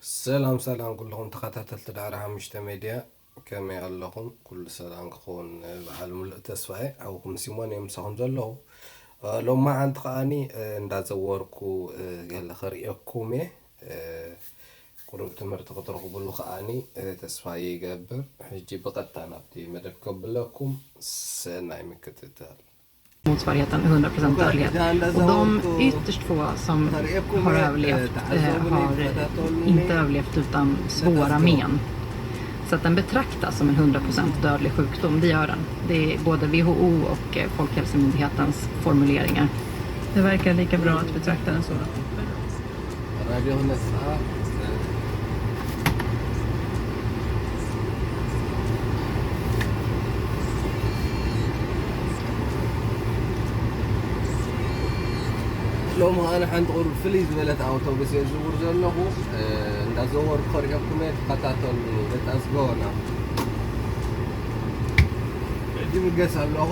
ሰላም ሰላም ኩልኹም ተኸታተልቲ ዳዕሮ ሓሙሽተ ሜድያ፣ ከመይ ኣለኹም? ኩሉ ሰላም ክኸውን በዓል ሙሉእ ተስፋ እየ። ሓውኩም ሲሞን እየ ምሳኹም ዘለኹ። እ፣ ሎማዓንቲ ከዓኒ፣ እ፣ እንዳዘወርኩ፣ እ፣ ገለ ከርእየኩም እየ። እ፣ ቁሩብ ትምህርቲ ክትረኽቡሉ ከዓኒ፣ እ፣ ተስፋ ይገብር። ሕጂ ብቐጥታ ናብቲ መደብ ከብለኩም፣ ሰናይ ምክትታል። Motsvarigheten är hundra procent dödlighet. Och de ytterst få som har överlevt eh, har inte överlevt utan svåra men. Så att den betraktas som en hundra procent dödlig sjukdom, det gör den. Det är både W H O och eh, Folkhälsomyndighetens formuleringar. Det verkar lika bra att betrakta den så. ራድዮ ክነስኣ። ሎሚ ኣነ ሓንቲ ቁሩብ ፍልይ ዝበለት ኣውቶቡስ እየ ዝዝውር ዘለኹ። እ፣ እንዳዘወርኩ ከርእየኩም እየ፣ ተኸታተሉ። Let us go now። ሕጂ ብገስ ኣለኹ።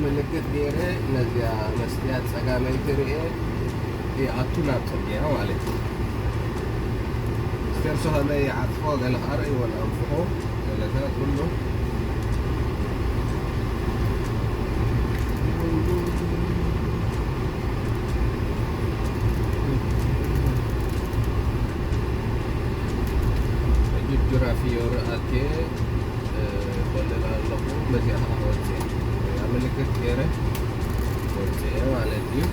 ምልክት ገይረ ነዚኣ መስትያት ጸጋመይቲ ርእየ ይኣቱ ናብ ጽርግያ ማለት እዩ። ስተርሶ ከመይ ይዓጽፎ ገለ ከኣ ርእይዎ ንኣንፍቑ ገለታት ኩሉ። ሕጂ ጁራፊዮ ርኣቴ እ፣ ኮልል ኣለኹ። በዚኣ ኸዓ ወፅኤ። እዛ ምልክት ገይረ ወፅኤ ማለት እዩ።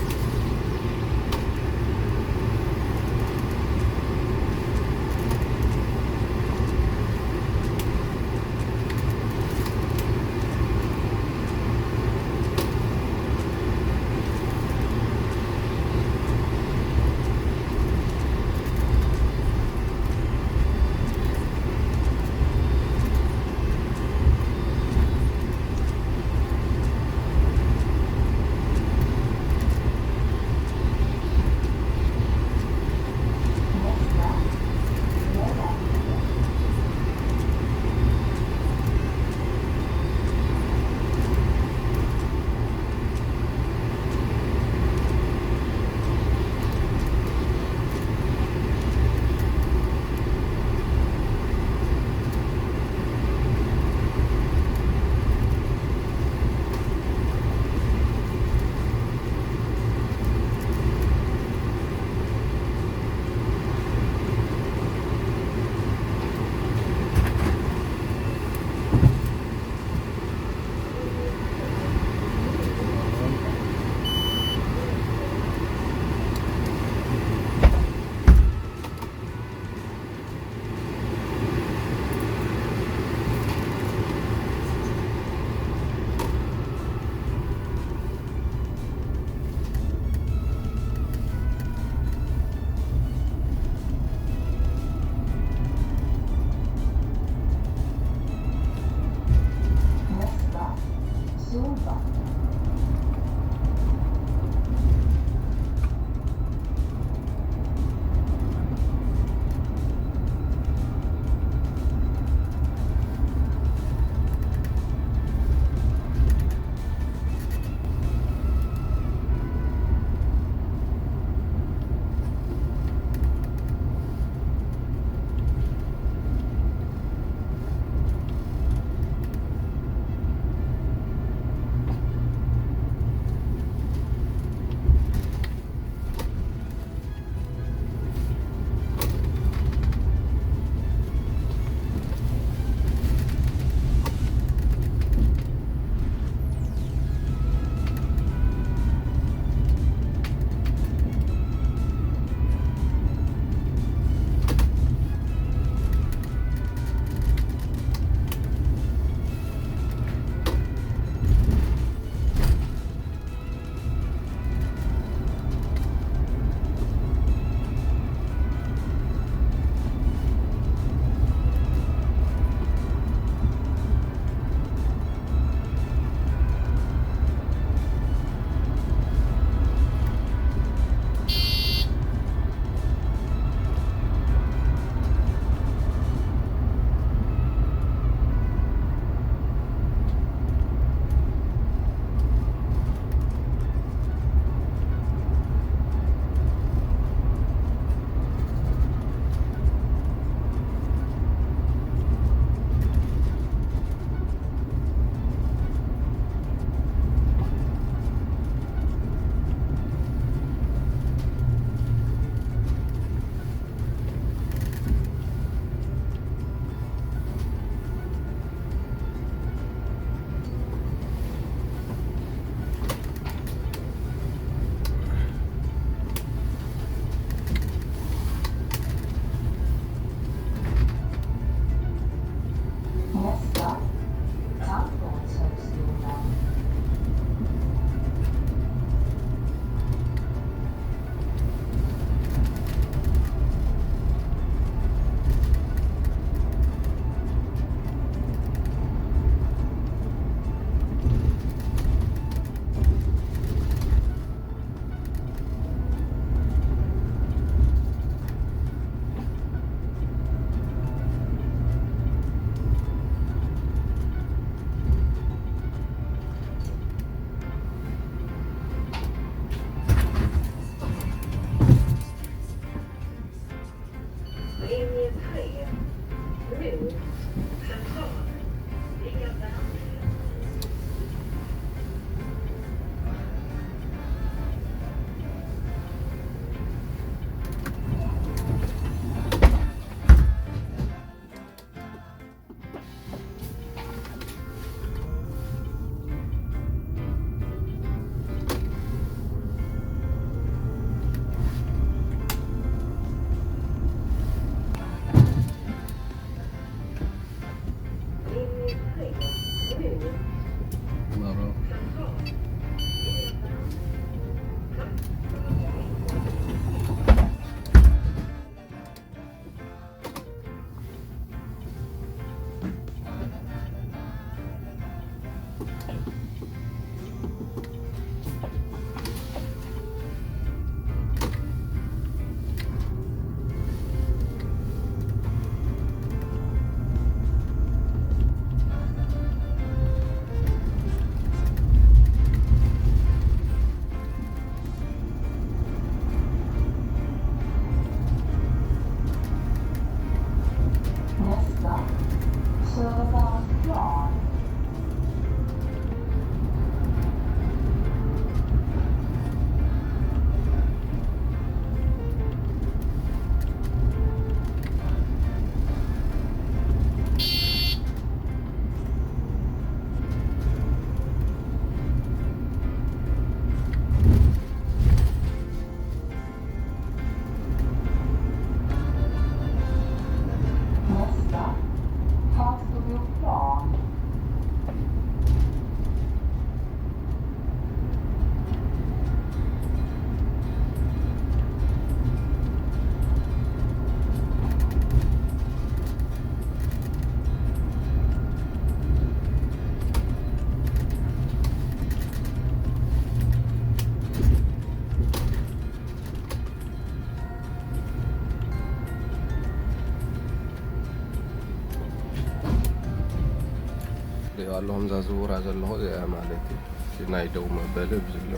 ኣለኹም ዛዝውራ ዘለኹ እዚኣ ማለት እዩ። እቲ ናይ ደው መበሊ ብዝሎ፣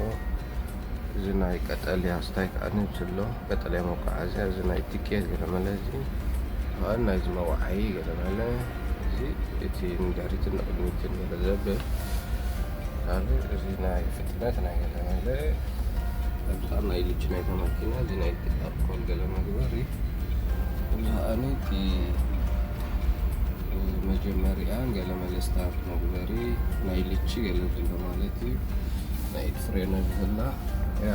እዚ ናይ ቀጠልያ ስታይ ከዓኒ ብዝሎ፣ ቀጠልያ መጓዓዝያ፣ እዚ ናይ ቲኬት ገለ መለ፣ እዚ ከኣ ናይዚ መዋዓዪ ገለ መለ፣ እዚ እቲ ንድሕሪትን ንቕድሚትን ገለ ዘብል፣ ካልእ እዚ ናይ ፍጥነት ናይ ገለ መለ፣ ኣብዚ ከኣ ናይ ልጅ ናይታ ማኪና፣ እዚ ናይ ኣልኮል ገለ መግበሪ፣ እዚ ከኣኒ እቲ መጀመሪያ ገለ መለ ስታርት መግበሪ ናይ ልቺ ገለ ዝብሎ ማለት እዩ። ናይ ፍሬነ ዝብላ ያ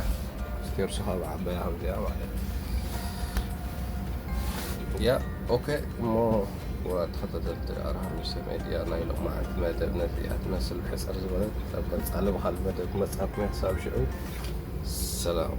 ስቴርሱ ካብ ዓበያ ኣብዚኣ ማለት እዩ። ያ ኦኬ። እሞ ክቡራት ተኸታተልቲ ኣርሃም ሚሰ ሜድያ፣ ናይ ሎማዓንቲ መደብ ነዚኣ ትመስል፣ ሕፅር ዝበለት። ኣብ ቀፃሊ ብኻልእ መደብ ክመፅኣኩም እየ። ክሳብ ሽዑ ሰላም።